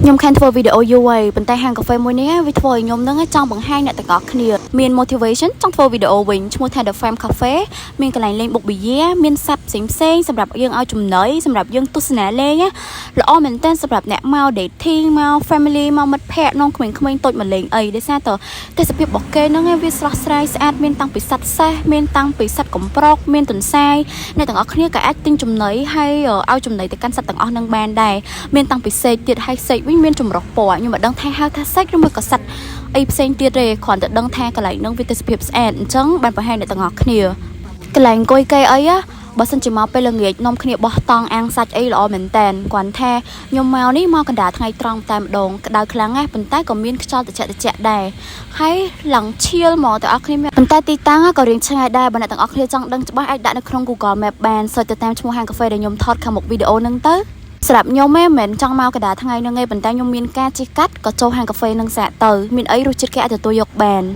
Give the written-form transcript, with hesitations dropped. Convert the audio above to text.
ខ្ញុំខានធ្វើវីដេអូយូរហើយប៉ុន្តែហាងកាហ្វេមួយនេះវាធ្វើឲ្យខ្ញុំនឹងចង់បង្ហាញអ្នកទាំងអស់គ្នាមាន motivation ចង់ធ្វើវីដេអូវិញឈ្មោះថា The Farm Cafe មានកន្លែងលេងបុកប៊ីយ៉ាមានសត្វផ្សេងផ្សេងៗសម្រាប់យើងឲ្យចំណីសម្រាប់យើងទស្សនាលេងណាល្អមែនទែនសម្រាប់អ្នកមក dating មក family មកមិត្តភ័ក្តិនាំក្មេងៗតូចមកលេងអីដោយសារតទេសភាពរបស់គេហ្នឹងវាស្រស់ស្រាយស្អាតមានតាំងពីសត្វសេះមានតាំងពីសត្វកំប្រុកមានទន្សាយអ្នកទាំងអស់គ្នាក៏អាចទិញចំណីហើយឲ្យចំណីទៅកាន់សត្វទាំងអស់ហ្នឹងបានដែរមានតាំងពីសេកទៀតហើយសេកវិញមានចម្រុះពណ៌ខ្ញុំមិនដឹងថាហៅថាសេកឬមួយក៏សត្វអីផ្សេងទៀតទេគ្រាន់តែដឹងថាកន្លែងហ្នឹងវាទេសភាពស្អាតអញ្ចឹងបានបង្ហាញអ្នកទាំងអស់គ្នាកន្លែងអង្គុយកេអីណាបើសិនជាមកពេលល្ងាចនាំគ្នាបោះតង់អាំងសាច់អីល្អមែនតែនគ្រាន់ថាខ្ញុំមកនេះមកកណ្ដាលថ្ងៃត្រង់តែម្ដងក្តៅខ្លាំងណាស់ប៉ុន្តែក៏មានខ្យល់ត្រជាក់ត្រជាក់ដែរហើយឡើងឈៀលមកទាំងអស់គ្នាប៉ុន្តែទីតាំងក៏រៀងឆ្ងាយដែរបើអ្នកទាំងអស់គ្នាចង់ដឹងច្បាស់អាចដាក់នៅក្នុង Google Map បាន search ទៅតាមឈ្មោះហាងកាហ្វេដែលខ្ញុំថតខាងមុខវីដេអូហ្នឹងទៅសម្រាប់ខ្ញុំឯងមិនមែនចង់មកកណ្ដាលថ្ងៃហ្នឹងឯងប៉ុន្តែខ្ញុំមានការជិះកាត់ក៏ចូលហាងកាហ្វេហ្នឹងសាកទៅមានអីរសជាតិគេអាចទទួលយកបាន។